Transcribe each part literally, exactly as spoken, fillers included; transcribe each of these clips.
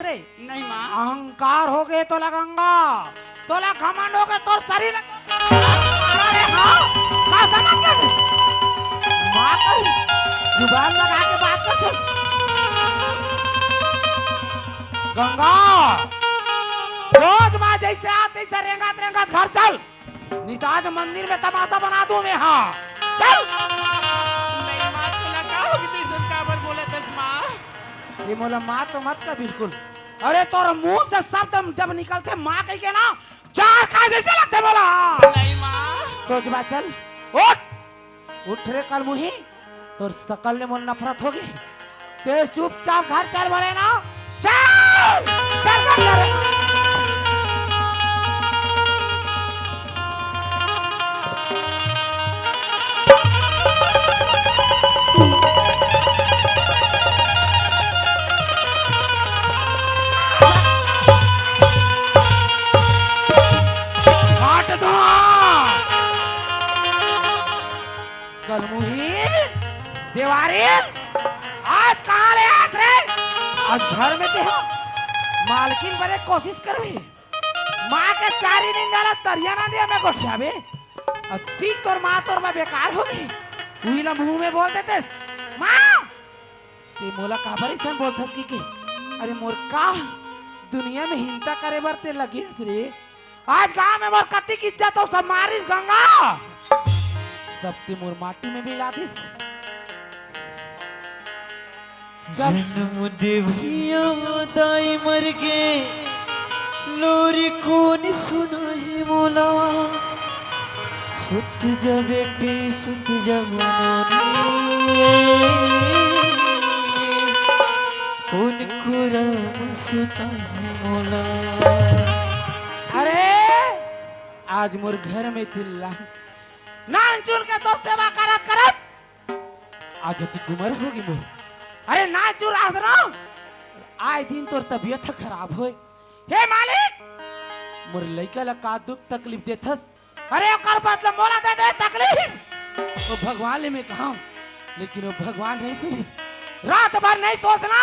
रे। नहीं माँ। अहंकार हो गए तोला गंगा, तोला घमंड हो गए, तोर शरीर। अरे हाँ, का समझ गए? माँ का जुबान लगा के बात करथस। गंगा, सोच माँ, जैसे आ तैसे रेंगत रेंगत घर चल। नहीं तो आज मंदिर में तमाशा बना दूं मैं, हाँ। चल। नहीं माँ, तोला का हो गे, तइसन काबर बोलत हस माँ? ये मोला माँ तो मत का बिल्कुल। अरे तोर मुंह से शब्द जब निकलथे माँ कहि के ना, जहर खाए जैसे लगथे मोला। नहीं माँ। सोच बात चल, उठ, उठ रे कलमुही। तोर सकल ले मोर नफरत होगे। ते चुपचाप घर चल बोले ना। चल! चल घर चल। काट दो। कलमुही, देवारी, आज कहाँ ले आत रे? आज घर में ते हो, मालकिन बने कोशिश करबे। माँ के चारी निंदा ला तरिया ना दिया मैं गोठियाबे। अब तीन तोर माँ तोर में बेकार हो गई। उही ला मुंह में बोल देतेस, माँ! ते मोला काबर अइसन बोलथस कि, कि? अरे मोर का दुनिया में हिंसा करे बर ते लगे हस रे? आज गांव में मोर कतिक इज्जत हो, सब मारिस गंगा, सब ते मोर माटी में मिला दिस। जब जन्म दे भैया दाई मर गे, लोरी कोन सुनाही मोला। सुत जा बेटी, सुत जा मनोनी। कोन कोरा में सुताही मोला। अरे, आज मोर घर में तिल्ला नानचुन के तोर सेवा करत करत आज अतिक उमर होगे मोर। अरे नानचुन आस ना, आए दिन तोर तबीयत ह खराब होय। हे मालिक, मोर लइका ला का दुख तकलीफ देथस? अरे ओकर बदला मोला दे दे तकलीफ। ओ भगवान ले मैं कहा, लेकिन ओ भगवान नहीं सुनिस। रात भर नहीं सोस ना।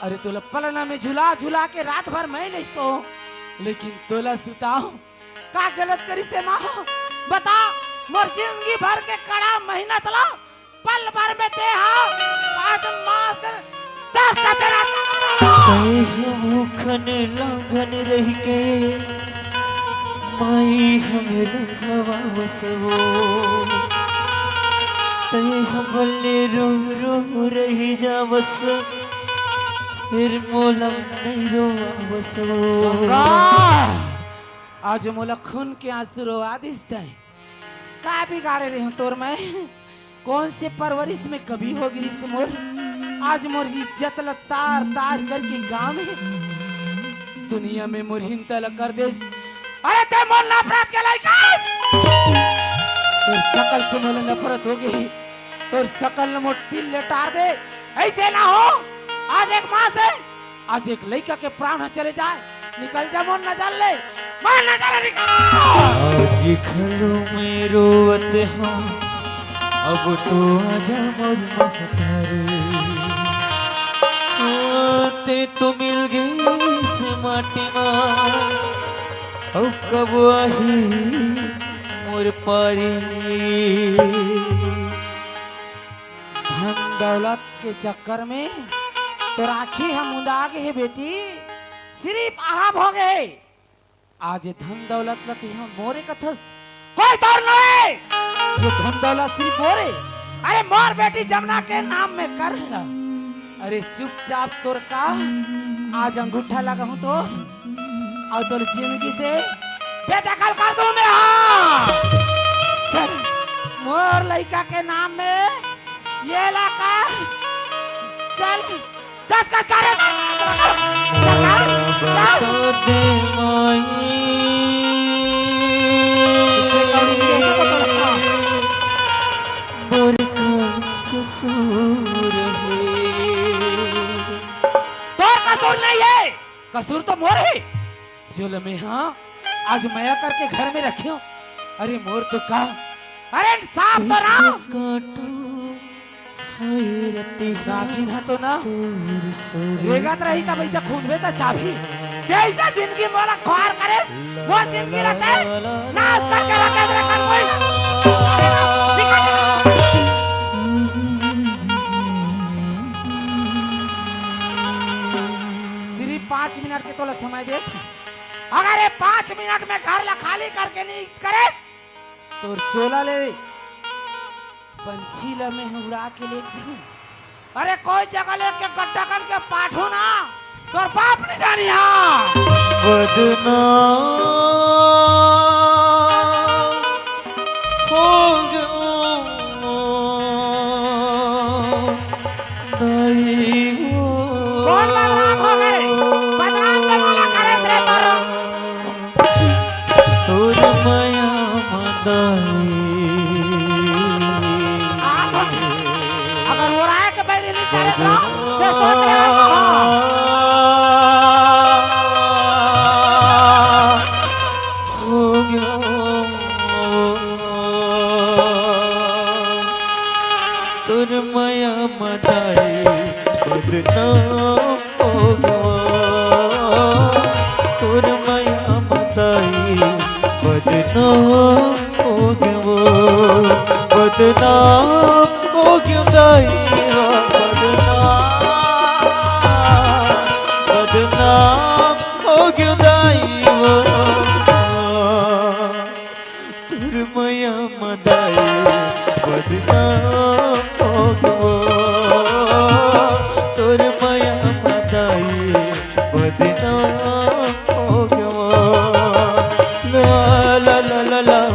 अरे तोला पलना में झुला झुला के रात भर मैं नहीं सो, लेकिन तोला सुताओ। का गलत करिस हे माँ? बता, मोर जिंदगी भर के कड़ा मेहनत ला पल भर में ते हा आज मास्टर सब सचरा। तैं ह भूखन लांघन रहिके माई हमर खवावस वो। तैं ह बल्ले रो रो रहि जावस, फेर मोला नइ रोवावस वो। गंगा, आज मोला खून के आंसू रोवा दिस तैं। का बिगाड़े रेहेंव तोर मैं? कौन से परवरिश में कमी हो गिस मोर? आज मोर इज्जत ला तार तार करके गांव में, दुनिया में मोर हिंसा ला कर देस। अरे तैं मोर नफरत के लइका हस। तोर सकल से मोला नफरत हो गे। तोर सकल ल मोर दिल ले टार दे। अइसे ना हो, आज एक मास हे, आज एक लइका के प्राण ह चले जाए, निकल जा मोर नजर ले, मोर नजर ले निकल। आज घलो मैं रोवत हंव, अब तो आजा मोर महतारी। ओ, तैं तो मिल गेस माटी मा, अउ कब आही मोर पारी। धन दौलत के चक्कर में तोर आँखी ह मुंदा गे हे बेटी, सिरिफ अहाब हो गे हे। आज ये धन दौलत ल तेंह मोरे कथस, कोई तोर नोहे। ये धन दौलत सिरिफ मोरे। अरे मोर बेटी जमुना के नाम में कर ला। अरे चुपचाप तोर का आज अंगूठा लगाहूं तोर, अउ तोर जिंदगी से बेदखल कर दूं मैं। हाँ, चल मोर लइका के नाम में ये ला कर, चल दस का चारे दे माई। मोर का कसूर हे? तोर कसूर नहीं हे, कसूर तो मोर हे। जो ल मैं हा आज मया करके घर में रखे हंव। अरे मोर तो का, अरे सांप तो ना। काटो नागिन ह तो ना रेगत रही, तब ऐसे खूंदबे त चाबही। जैसे जिंदगी मोला खुआर करेस, मोर जिंदगी ला तैं नाश करके रखे रे कनमुई। सिर्फ पाँच मिनट के तोला समय देत हँव। अगर ये पाँच मिनट में घर ला खाली करके नहीं करेस, तोर चोला ले पंछी ल मैं उड़ा के ले जाहूं। अरे कोई जगह लेके गड्ढा करके पाठो ना, तोर बाप नहीं जानी हा। बदनाम हो गयो दाई वो। कौन बदनाम हो गए? बदनाम तो बोला करे थे तोरो। तोर मया म दाई। अगर वो राय के बैरी नहीं करे तो, तो सोच रहा हो। हो गयो। तोर मया म दाई बदनाम हो गवा। तोर मया म दाई बदनाम हो गवा। बदनाम हो गवा दाई, बदनाम, बदनाम हो गवा दाई। तोर मया म दाई बदनाम हो गवा। तोर मया म दाई बदनाम हो गवा। ला, ला, ला, ला, ला।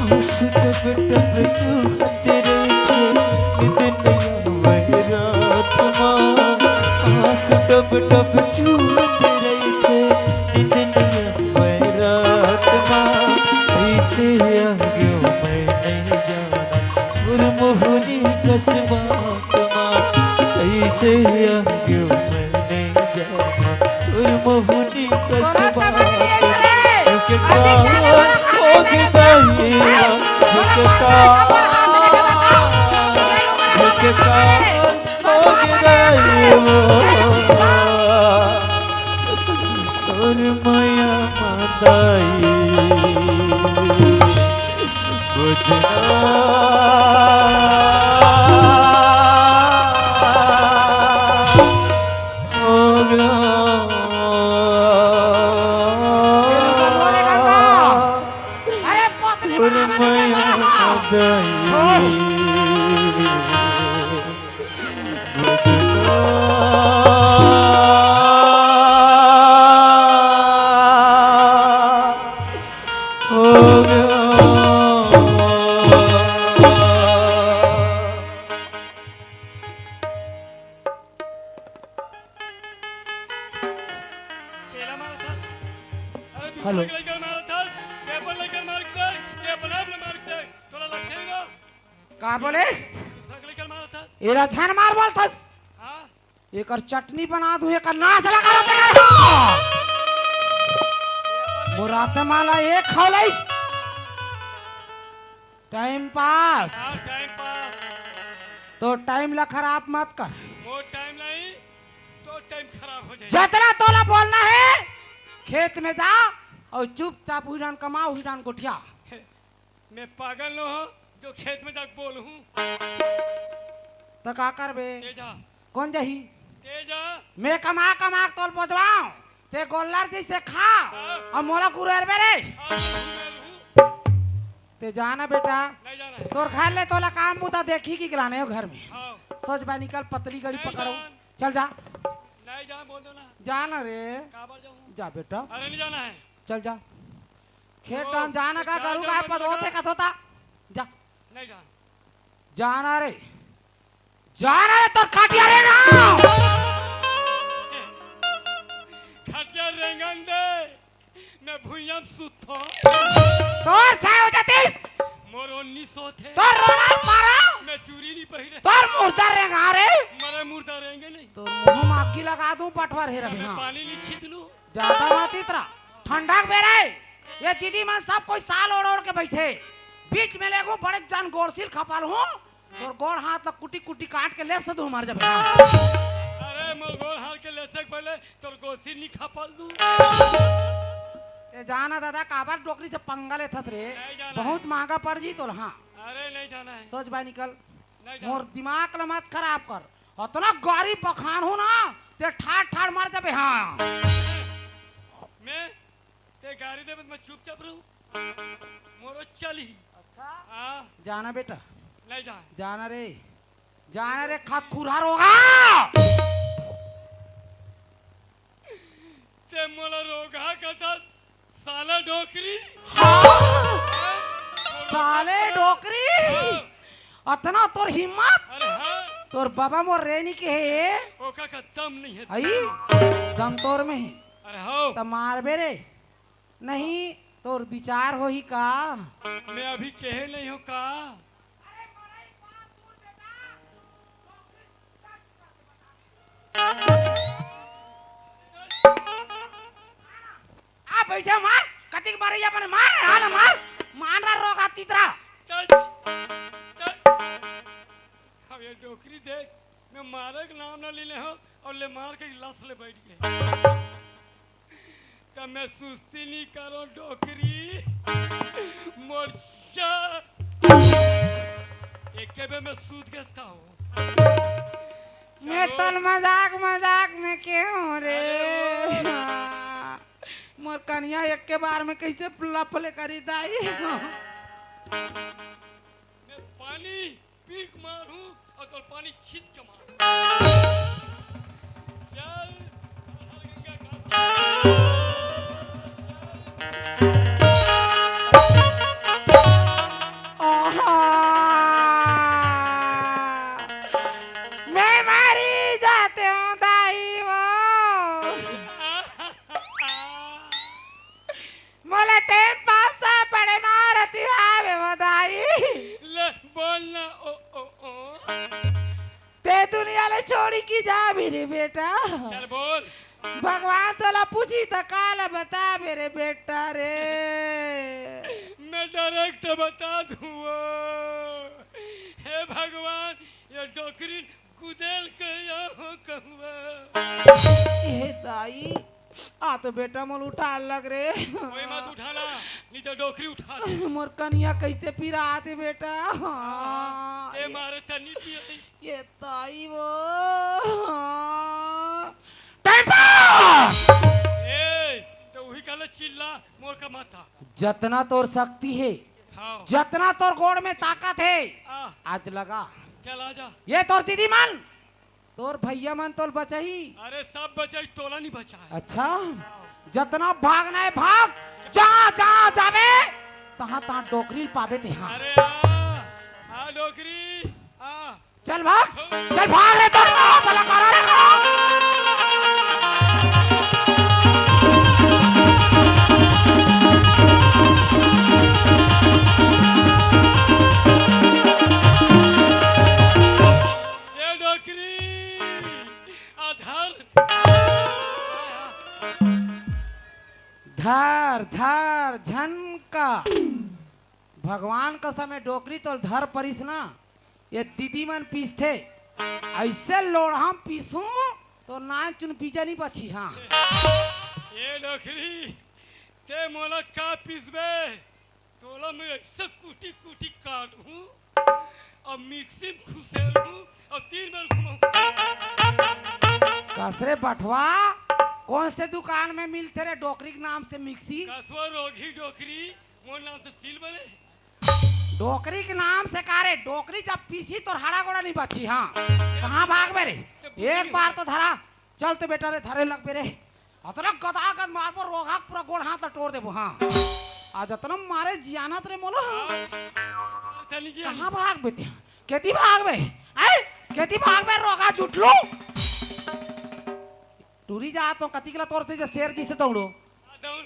आंसू टप टप चूहत रहिथे, निंद नइ आवय रात मा। आंसू टप टप चूहत रहिथे, निंद नइ आवय रात मा। अइसे आगेंव मैं नइ जानंव, तोर मोहनी कस बात मा। अइसे आगेंव मैं नइ जानंव, तोर मोहनी कस बात मा। झुकता हो गया, झुकता, झुकता हो गया। तोर मया म दाई बदनाम हो गया। अरे पत्नी तोर मया म दाई। हेलो। का बोलेस? एला झन मार बोलथस। एकर चटनी बना दूं, एकर नाश लगा दो तेरा। मोर आत्मा ला एक खौलइस। Time pass. तो टाइम ला खराब मत कर। जतना तोला बोलना हे, खेत में जा अउ चुपचाप उही डान कमा, उही डान गोठिया। मैं पागल न हो जो खेत में जाके बोलूं। त का करबे? तेजा। कौन जाही? तेजा। मैं कमा कमा के तोल बोजवाऊं, ते गोल्लर जैसे खा, हाँ। अउ मोला गुरेरबे रे। हाँ, मैं लूं। ते जा ना बेटा, नहीं जाना है। तोर घर ले तोला काम बुता देखही कि लाने हो घर में। हाँ। सोच बा निकल पतली गड़ी नहीं पकड़ो। जान। चल जा। नहीं जा, बोल दो ना। जा ना रे। काबर जाऊँ? जा बेटा। अरे नहीं जाना है। चल जा। खेत वो डान जाना का, क्या करू जाऊँ का, मैं पद तो होते लगा। का होता। जा। नहीं जाना। जाना रे। जाना रे, तोर खटिया रे ना। खटिया रेंगन दे। मैं भुइयां सुतो। तोर छाय हो जातीस। मोर उन्नीस सौ थे। तोर रोना मारा। मैं चूरी नहीं पहिरे। तोर मुर्दा रेंगा रे। मरे मुर्दा रेंगे नहीं। तोर मुंह में आगी लगा दूं, बटवर हे रबे, मैं हाँ। पानी नहीं छीत लूं। ज्यादा मत इतरा। ठंडा के बेरा हे। ये दीदी मन सब कोई साल ओढ़ ओढ़ के बैठे। बीच में लेगू बड़े जान गोरसिल खपाल हूँ। तोर गोड़ हाथ ला कुटी कुटी काट के ले से तू मर जाबे। अरे मोर गोड़ हाथ के ले से पहले तोर गोसी नहीं खपल दू। ए जाना दादा, काबर डोकरी से पंगा लेथस रे? नहीं जाना बहुत है। महंगा पड़ जी तोला, हाँ। अरे नहीं जाना है। सोच बाय निकल। नहीं जाना। मोर दिमाग ला मत खराब कर। अतना गारी बखान हो ना, ते ठाड़ ठाड़ मर जाबे, हाँ। मैं ते गारी देबे त मैं चुपचाप रहूं। मोरो चली। अच्छा। हाँ। जाना बेटा। नहीं जा। जाना रे। जाना रे, खत खुरहा रोगहा। ते मोला रोगहा कथस, साला डोकरी। हाँ। हाँ? साले डोकरी। हाँ। अतना तोर हिम्मत? अरे हाँ। तोर बाबा मोर रेनी के हे। ओका का दम नहीं है। आई? दम तोर में हे। अरे हो। त मारबे रे। नहीं, तोर विचार होही का? मैं अभी कहे नहीं हो का? आ बैठा मार, कतिक मारे अपन मार, हाल मार, मार रहा रोगहा तीतरा। चल, चल। अब ये डोकरी देख, मैं मारे के नाम ना ले ले हो और ले मार के लस ले बैठ गए। त मैं सुस्ती नहीं करो डोकरी, मोर्चा। एक के बे मैं सूत के का हो। मैं चलो। तोल मजाक मजाक में के हूँ रे। अरे वो। मोर कनिया एक के बार में कैसे लफले करी दाई। मैं पानी पीक मारहूं और तोर पानी छीत के मार। चल, सहर गंगा घाट। आहा, मैं मारी जाते हूँ दाई वो। मोला टाइम पास ता पड़े मारती हावे वो दाई। ले, बोल ना, ओ, ओ, ओ। ते दुनिया ले छोड़ी की जाबे रे बेटा। चल बोल। भगवान तोला पूछी त काला बताबे रे बेटा रे। मैं डायरेक्ट बता दूं वो। हे भगवान, ये डोकरी कुदेल के यहाँ हो कहूँगा। हे दाई, आ तो बेटा मोल उठा लग रे। कोई मत उठाना, नहीं तो डोकरी उठा ले। मोर कनिया कैसे पिरात हे बेटा। हाँ, ए ये मारे तनी पिए। ये दाई वो। Time pass. ए, तो वही कहले चिल्ला, मोर का माथा। जतना तोर शक्ति हे, हाँ। जतना तोर गोड़ में ताकत हे, आ। आज लगा। चल आ जा। ये तोर दीदी मन, तोर भैया मन तोल बचाही। अरे सब बचाही, तोला नहीं बचाही। अच्छा, जतना भागना हे भाग, जहाँ जहाँ जाबे, तहाँ तहाँ डोकरी पाबे ते हाँ। अरे आ, आ डोकरी, आ। चल भाग, चल भाग रे, तोर ना हो, साला करा रे, करा। ये डोकरी, आ धर। धर, धर, झनका। भगवान कसम हे डोकरी तोल धर परिस ना। ये दीदी मन पीसथे, ऐसे लोढ़ा म पीसहूं, तोर नान चुन बीजा नहीं बची, हाँ। ए डोकरी, ते मोला का पीसबे? तोला मैं ऐसे कुटी कुटी काटहूं, अब मिक्सी में खुसेलहूं, अब तीन बार घुमाऊं। कस रे बटवा, कौन से दुकान में मिलथे रे डोकरी के नाम से मिक्सी? कसवा रोगही डोकरी, मोर नाम से सील बने। डोकरी के नाम से का रे? डोकरी जब पीसी तोर हाड़ा गोड़ा नहीं बची, हाँ। कहाँ भागबे रे? एक बार तो धरा। चल तो बेटा रे, धरे लगबे रे। अतना गदा गद मारबो, रोगहा के पूरा गोड़ हाथ ला टोर देबो। हाँ, आज अतना मारे जियानत रे मोला। हाँ, चली जी। कहाँ भागबे ते? केती भागबे? आय, केती भागबे, रोगहा जुटलू? टूरी जा तो कतिक ला तोर से जे शेर जइसे दौड़ो। हाँ, दौड़।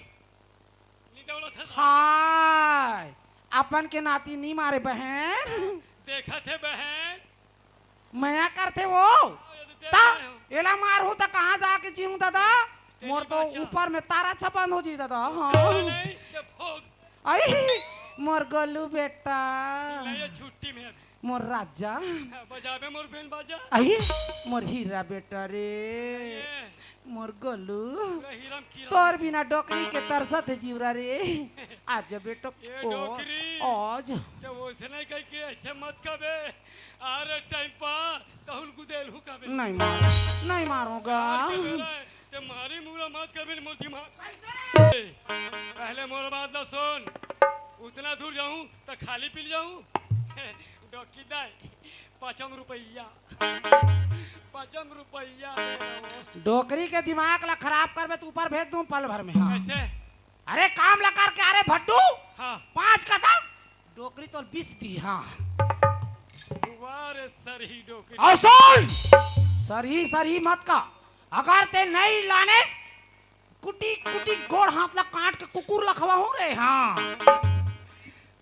नहीं दौड़ो था। हाय, अपन के नाती नी मारे बहन। देखा थे बहन। मया करथे वो। हाँ, ये तो देख ता रहे हो। एला मारहूं त कहाँ जाके जीहूं दादा? तेरी मोर तो बात जा। ऊपर में तारा छपन हो जी दादा। हाँ। नहीं, ये भोग। आई, मोर गोलू बेटा। नहीं, ये छुट्टी में अभी। मोर राजा। हाँ, बजाबे मोर बैंड बाजा। आई, मोर हीरा बेटा रे। ये। मोर गोलू। पूरा हीरा में कीरा। तोर बिना डोकरी के तरसत हे जीवरा रे। आज बेटो ये ओ, डोकरी। आज। तो वैसे नहीं कह के ऐसे मत कबे। अरे टाइम पा तहुल गुदेल हूँ कबे। नहीं मार, नहीं मारूंगा। यार, के बेरा है, ते मारी मुरा मत कबे मोर दिमाग। ए, पहले मोर बात ला सुन। उतना दूर जाऊं तो खाली पी जाऊं। डोकी दाई, पचम रुपया। पचम रुपया दे रहा हूँ। डोकरी के दिमाग ला खराब करबे तो ऊपर भेज दूं पल भर में। हाँ। कैसे? अरे काम ला करके, अरे भट्टू, हाँ। पाँच का दस, डोकरी तो बीस दी। हाँ। वाह रे सरही डोकरी। और सुन, सरही सरही मत का, अगर ते नहीं लानेस, कुटी कुटी गोड़ हाथ ला काट के कुकुर ला खवाहूं रे। हाँ।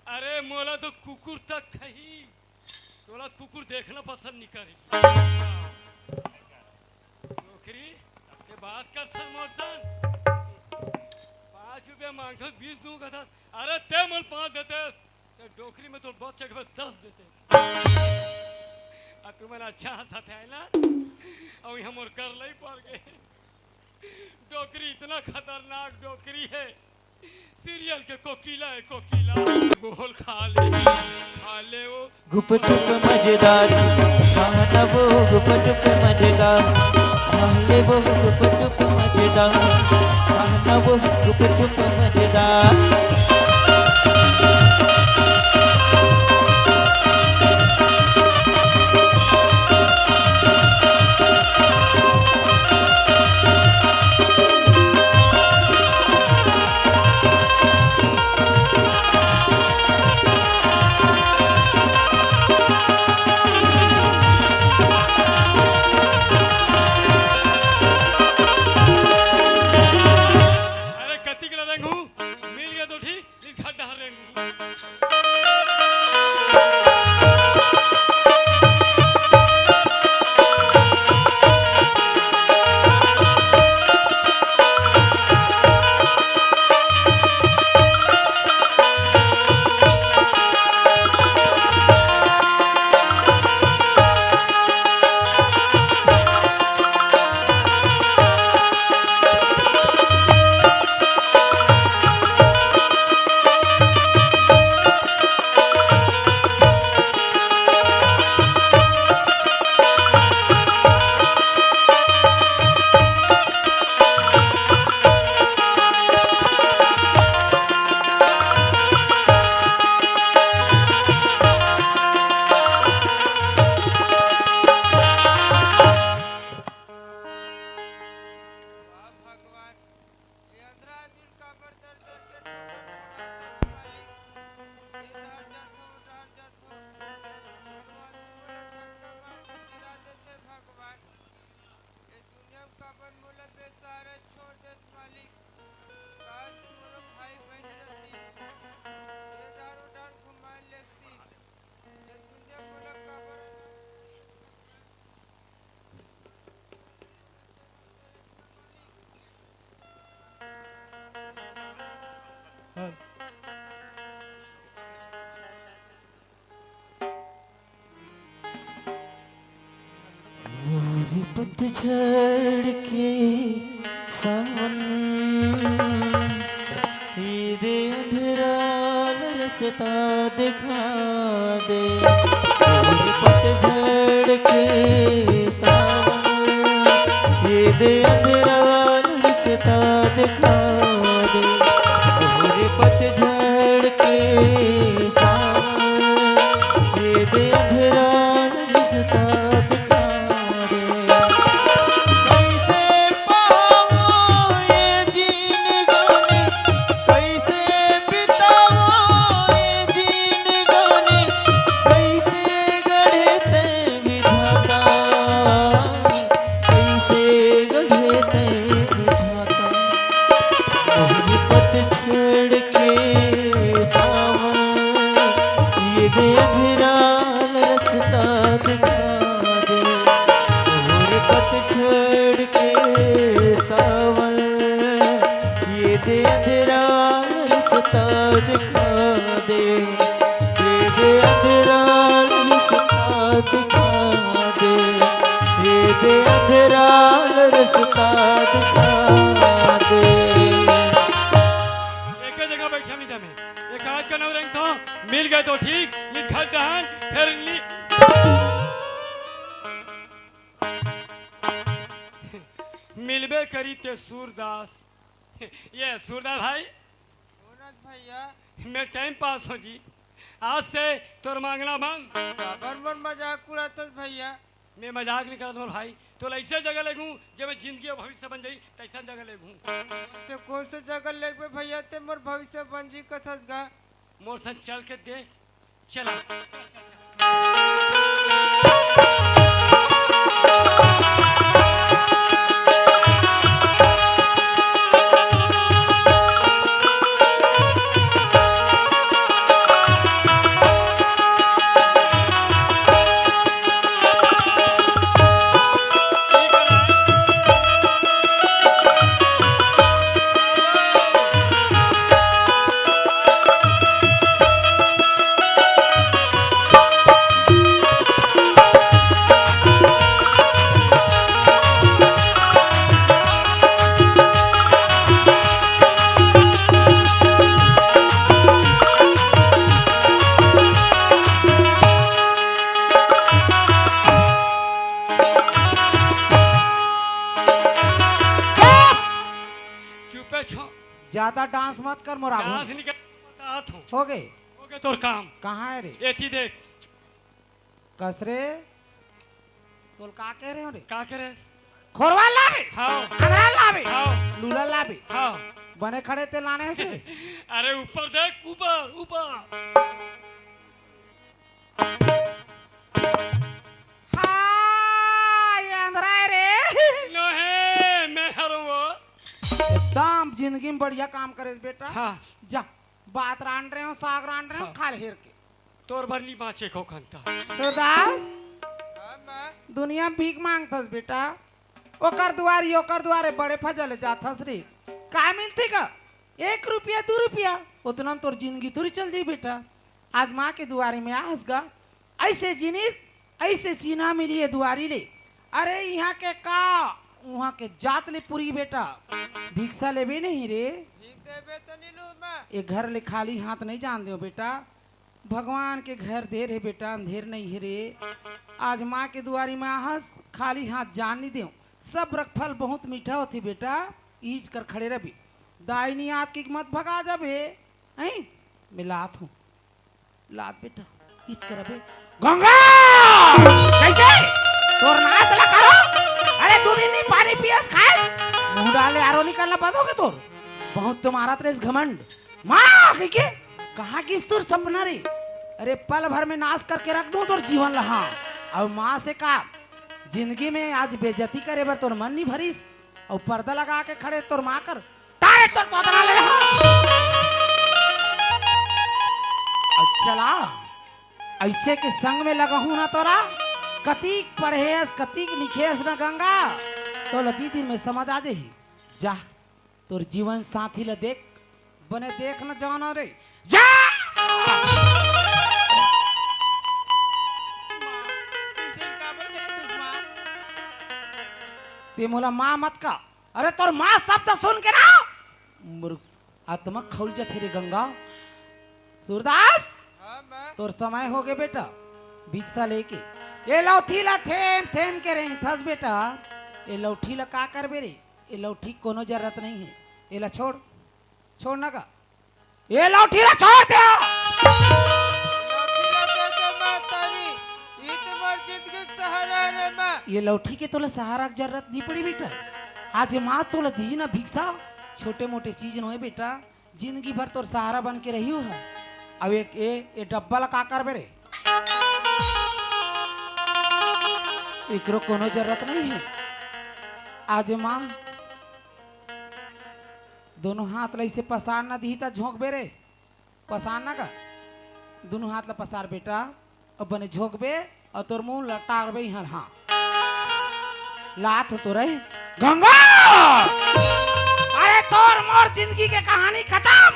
अरे मोला तो कुकुर तक खही, तोला कुकुर देखना पसंद नहीं करी। डोकरी, के बात कर सन मोर सन। पाँच रुपया मांगथस, बीस दूं कथस। अरे ते मोल पाँच देते, ते डोकरी में तोर बच्चे के दस देते। आ तुमन अच्छा हंसत है ना? अउ यहाँ मोर कर लई पड़ गए। डोकरी इतना खतरनाक डोकरी है। सीरियल के कोकिला है, कोकिला। बोल खा ले, खा ले वो। गुपचुप मजेदार, खाना वो गुपचुप मजेदार, खाने वो गुपचुप मजेदार, खाना वो गुपचुप मजेदार। अरे कतिक ला रेंगहूं, मिल गया तो ठीक, इस घर डहर रेंगहूं। वाह भगवान, ये अंधरा आदमी काबर दर दर के ठोकर मारत हे मालिक? ये डहर जाथों, वो डहर जाथों, कोनो आदमी मोला धक्का मार के गिरा देथे भगवान। ये दुनिया में काबर मोला बेसहारा छोड़ देस मालिक? काश मोरो भाई बहन रहतीस, ये डहर वो डहर घुमाए लेगतीस। ये दुनिया मोला काबर मोर पतझड़ के सावन, ये दे अंधेरा रस्ता दिखा दे। मोर पतझड़ के सावन, ये दे अंधेरा रस्ता दिखा दे। मोर पतझड़ के सावन, ये दे अंधेरा रस्ता दिखा दे। कैसे अंधेरा रस्ता दिखा दे, और पतझड़ के सावन, ये दे अंधेरा रस्ता दिखा दे, ये दे अंधेरा रस्ता दिखा दे, ये दे अंधेरा रस्ता दिखा दे। एके जगह बैठा नहीं जामे। एक आज का नवरंग था, मिल गए तो ठीक, ये घर डहन, फिर ली-, मिलबे करी ते सूरदास। ये सूरदास भाई, बोनस भैया। मैं टाइम पास हो जी। आज से तोर मांगना बंद। काबर मन मजाक उड़ातस भैया? मैं मजाक नहीं करत मोर भाई, तोला ऐसे जगह लेगूं, जेमे जिंदगी अउ भविष्य बन जाई, तैसन जगह लेगूं। से कौन से जगह लेगबे भैया, ते मोर भविष्य बन जी कथस गा? मोर संग चल के देख, चला। चुपे छो। ज्यादा डांस मत कर मोर आगू। डांस नहीं कर, बतात हूँ। हो गे। हो गे तोर काम। कहाँ है रे? एती देख। कस रे? तोल का कह रहे हो रे? का कह रहे? खोरवा लाबे? हाँ। अंधरा लाबे? हाँ। लूला लाबे? हाँ। बने खड़े ते लाने से? अरे ऊपर देख, ऊपर, ऊपर। हाँ, ये अंधरा है रे। नो है, मैं हरंव वो। एकदम जिंदगी में बढ़िया काम करेस बेटा। हाँ। जा, बात रांध रहे हो, साग रांध रहे हो, हाँ। खा ले हेर के। तोर बर नी बाँचे को खंता। सूरदास, हाँ, माँ। दुनिया में भीख मांगथस बेटा, ओकर दुआरी, ओकर दुआरे बड़े फजल जाथस रे। का मिलथे का? एक रुपया, दू रुपया, ओतना में तोर जिंदगी थोड़ी चल जाई बेटा। आज माँ के दुआरी में आहस गा, ऐसे जिनिस, ऐसे चीना मिली है दुआरी ले। अरे, इहाँ के का, उहाँ के जात ले पूरी बेटा। भिक्षा लेबे नहीं रे। भीख देबे तो नी लू माँ। ये घर ले खाली हाथ नहीं जान देव बेटा। भगवान के घर देर हे बेटा, अंधेर नहीं हे रे। आज माँ के दुआरी में आहस, खाली हाथ जान नहीं देव। सब रखफल बहुत मीठा होथे बेटा, ईज कर खड़े रबे। दाई नहीं आत की मत भगा जाबे, हैं? मिलात हूँ। लात बेटा, ईज कर अबे। गंगा! कैसे? तोर नाच ला करो? अरे, दू दिन नहीं पानी पियस खायस? मुंह डाले आरो निकलना बंद होगे तोर। बहुत तो मारत रहिस घमंड। माँ, कह के, कहाँ गिस तोर सपना रे? अरे, पल भर में नाश करके रख दूं तोर जीवन ला, हाँ। अउ माँ से का, जिंदगी में आज बेइज्जती करे बर तोर मन नहीं भरिस, अउ पर्दा लगा के खड़े तोर माँ कर, तारे तोर तोतरा ले रहा। अच्छा ला, ऐसे के संग में लगहूं ना तोला, कतीक पढ़ेस, कतीक लिखेस ना गंगा, तोला दी दिन में समझ आ जाही। जा, तोर जीवन साथी ला देख, बने देख न जाना रे। जा! ते मोला माँ मत का। अरे तोर माँ शब्द सुन के ना, मोर आत्मा खौल जाथे रे गंगा। सूरदास, हाँ, माँ। तोर समय होगे बेटा, भिक्षा लेके। ये लौठी ला थेम थेम के रेंगथस बेटा, ये लौठी ला का करबे रे? ये लौठी कोनो जरूरत नहीं है, ये ला छोड़, छोड़ ना का। ये लौठी ला छोड़ दे। लौठी ला दे दे माँ तारी, ई तो मोर जिंदगी के सहारा रे माँ। ये लौठी के तोला सहारा के जरूरत नहीं पड़ी बेटा। आज ये माँ तोला दी ना भिक्षा, छोटे मोटे चीज नोहे बेटा, जिंदगी भर तोर सहारा बन के रही हो। अब एक ए, ए डब्बा ला का करबे रे? एकरो कोनो जरूरत नहीं है। आज ये माँ दोनों हाथ ला इसे पसान ना दी त झोंकबे रे, पसान ना का। दुनों हाथ ला पसार बेटा, अब बने झोंकबे अउ तोर मुंह लटारबे इहां, हां। लात हो तो रही। गंगा! अरे तोर मोर जिंदगी के कहानी खतम।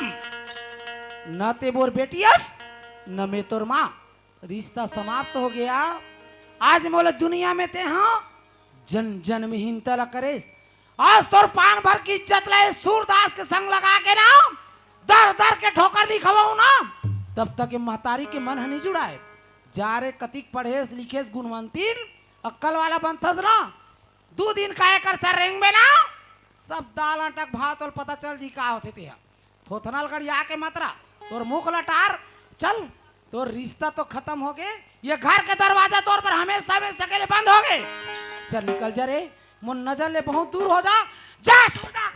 न ते मोर बेटी अस, न मैं तोर मां। रिश्ता समाप्त हो गया। आज मोला दुनिया में ते हां जन जन में हिंता ला करेस। आज तोर पान भर के इज्जत ला ए सूरदास के संग लगा के ना, दर दर के ठोकर नइ खवाहूं ना, तब तक ए महतारी के मन ह नइ जुड़ाय। जा रे, कतिक पढ़ेस लिखेस गुणवंतीन, अक्कल वाला बनथस ना, दू दिन का एकर सर रेंगबे ना, सब दाल आटा के भाव तोला पता चल जी का होथे तेहा। थोथना ल गड़िया के मत रह, तोर मुख लटार। चल, तोर रिश्ता तो खतम होगे, ये घर के दरवाजा तोर बर हमेशा हमेशा के लिए बंद होगे। चल निकल जा रे, मोर नजर ले बहुत दूर हो जा। जा सूरदास।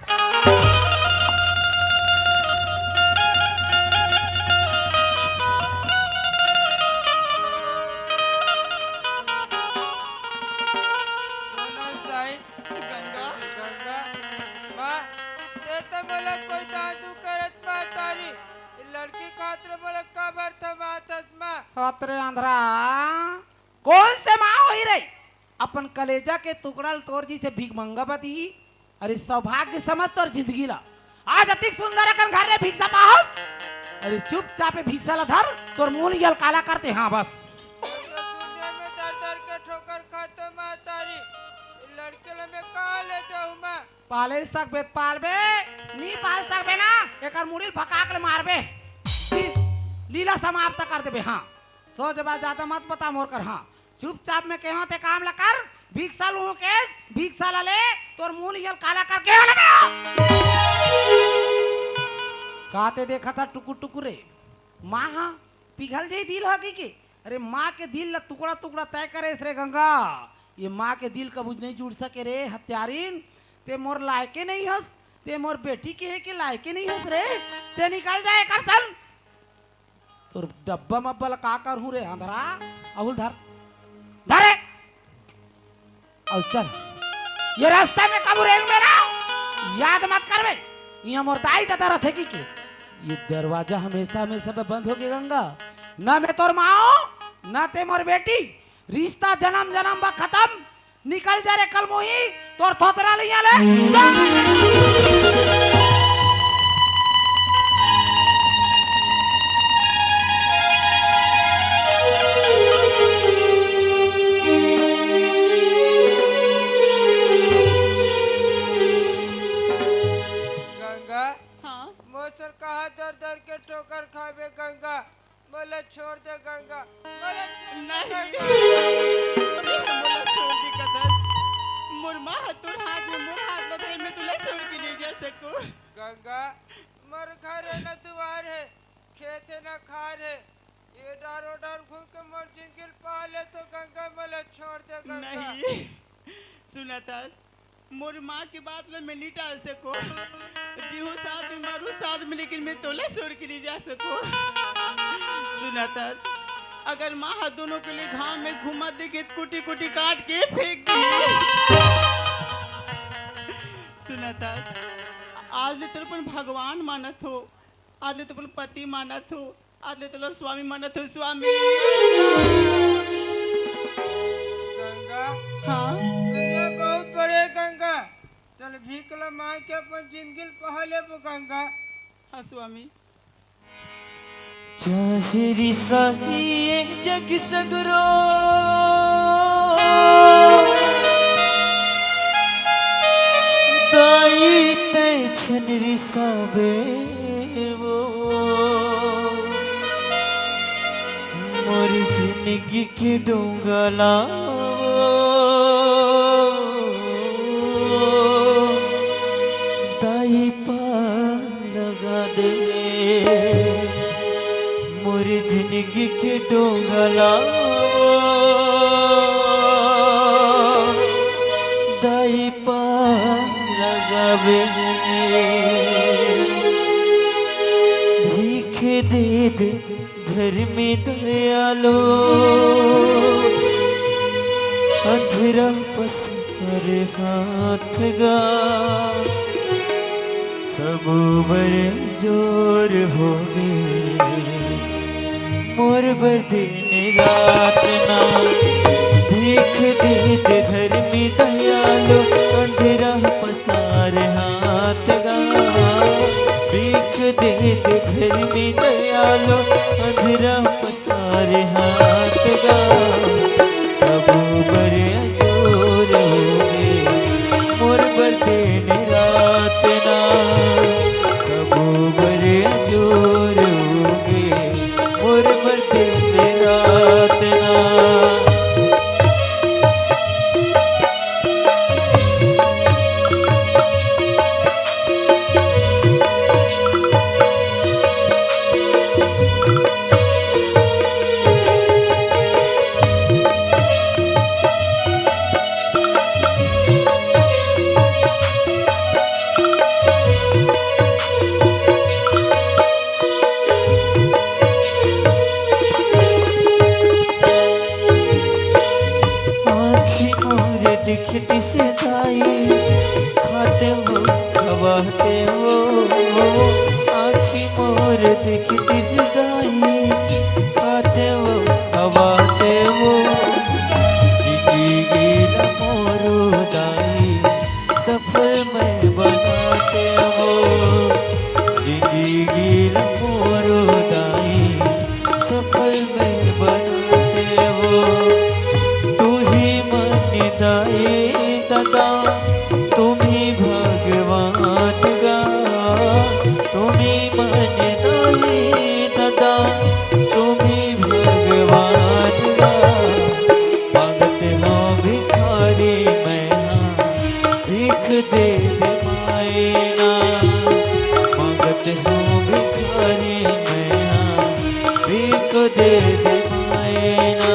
गंगा। गंगा, माँ, ते तो मोला कोई दान दू करत महतारी, लड़की खातिर मोला काबर थमाथस माँ? हत रे अंधरा, कोन से माँ होही रे? अपन कलेजा के टुकड़ा ल तोर जइसे भिखमंगा बा दिही। अरे सौभाग्य समझ तोर जिंदगी ला। आज अतिक सुंदर अकन घर ले भिक्षा पाहस। अरे चुपचाप ए भिक्षा ला धर, तोर मुंह ल काला करते, हाँ बस। दुनिया में दर दर के ठोकर खातो महतारी, लड़के ला मैं कहाँ ले जाऊँ माँ? पाले सकबे त पालबे, नी पाल सकबे ना, एकर मुड़ी ल भकाक ले मारबे। लीला समाप्त कर देबे, हाँ। सोच बा ज्यादा मत बता मोर कर, हाँ। चुपचाप मैं कहों ते काम ला कर, भिक्षा लूहूं केस, भिक्षा ला ले, तोर मुंह ल काला करके हो ना बे। का ते देखत हस टुकुर टुकुर रे? माँ हा पिघल जाही दिल हा कहिके। अरे माँ के दिल ला टुकड़ा टुकड़ा तैं करेस रे गंगा। ये माँ के दिल कभू नइ जुड़ सके रे हत्यारिन। ते मोर लायके नइ हस, ते मोर बेटी के हे के लायके नइ हस रे। ते निकल जा एकर संग। तोर डब्बा मब्बा ला का करहूं रे अंधरा? अउ ल धर, धर रे। अउ चल, ये रास्ता में कभू रेंगबे ना, याद मत करबे। इहाँ मोर दाई ददा रथे कहिके। ये दरवाजा हमेशा हमेशा बर बंद होगे गंगा। ना मैं तोर माँ हों, ना ते मोर बेटी। रिश्ता जनम जनम बर खतम। निकल जा रे कलमुही, तोर थोथना ल इहाँ ले। गंगा, हाँ? मोर सन कहाँ दर दर के ठोकर खाबे गंगा? मोला छोड़ दे गंगा, मोला छोड़ दे नहीं, गंगा। मोला छोड़ दे कदस। मोर माँ ह तोर हाथ में, मोर हाथ बदले में तोला छोड़ के नइ जा सकों। गंगा, मोर घर हे ना दुवार हे, खेत हे ना खार हे, ये डार ओ डार घूम के मोर जिंदगी ल पा ले तो गंगा, मोला छोड़ दे गंगा। नहीं, सुनत हस, मोर माँ के बात ल मैं नइ टाल सकों। जीहूं साथ में, मरूं साथ में, लेकिन मैं तोला छोड़ के नइ जा सकों। सुनत हस, अगर माँ ह दूनों के लिए घाम में घूमत देखे त कुटी कुटी काट के फेंक दिही। सुनत हस, आज ले तोला अपन भगवान मानत हों, आज ले तोला अपन पति मानत हों, आज ले तोला स्वामी मानत हों, स्वामी। गंगा। हाँ? दुनिया बहुत बड़े गंगा। चल भीख ला मांग के अपन जिंदगी ल पहा लेबो गंगा। हाँ स्वामी। चाहे रिसाही ये जग सगरो, दाई तैं झन रिसाबे वो। मोर जिनगी के डोंगा ला वो, दाई पार लगा दे। मोर जिनगी के डोंगा ला वो, दाई पार लगाबे। भीख दे दे धर्मी दयालो, अंधरा पस पर हाथ गा, सबो बर जोर होगे। मोर बर दिन रात ना भीख दे दे धर्मी दयालो, अंधेरा पसार हाथ गा। भीख दे दे धर्मी दयालो, अंधेरा पसार हाथ गा। कबो बर अजोर होगे मोर बर दिन रात ना, कबो बर अजोर होगे मोर बर दिन रात ना। आँखी मोर दिखतिस दाई, खाते वो, खवाते वो। आँखी मोर दिखतिस दाई, खाते वो, खवाते वो। जिंदगी गीला मोरो दाई, सफल मैं बनाते वो। जिंदगी गीला मोरो दाई, सफल मैं बनाते वो। तू ही मन दाई ददा, तुम ही भगवान गा। तुम ही मन दाई ददा, तुम ही भगवान गा। मांगत हो भिखारी मैं हा, भीख दे दे मायना। मांगत हो भिखारी मैं हा, भीख दे दे मायना।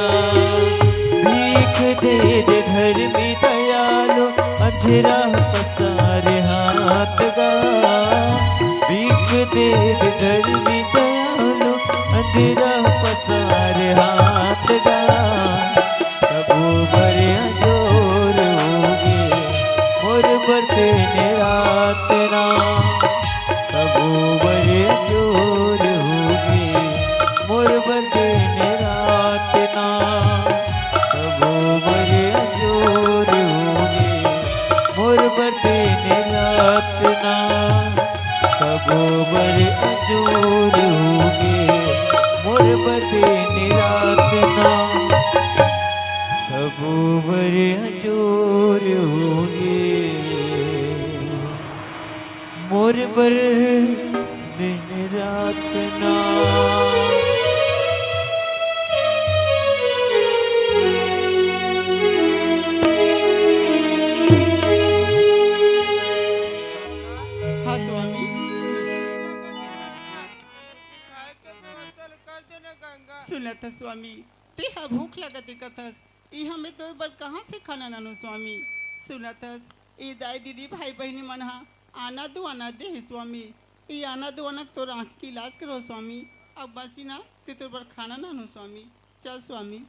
भीख दे दे धर्मी दयालो, अंधेरा पसार हाथ गा। भीख दे दे धर्मी दयालो, अंधेरा पसार हाथ गा। कबो बर अजोर होगे मोर बर दिन रात ना। कबो बर अजोर होगे मोर बर दिन रात ना। कबो बर अजोर होगे मोर बर दिन रात ना। कबो बर अजोर होगे मोर बर दिन रात ना। कबो बर अजोर होगे मोर बर दिन रात ना। हाँ स्वामी। खाए के व्यवस्था ल कर देना गंगा। सुनत हस स्वामी, तेहा भूख लगत दिखत हस, इहाँ मैं तोर बर कहाँ से खाना लानू स्वामी? सुनत हस, ए दाई दीदी भाई बहिनी मन हा आना दुआना दे हे स्वामी, ए आना दुआना तोर आँख के इलाज करो स्वामी। अब बस ना, ते तोर बर खाना लानू स्वामी। चल स्वामी।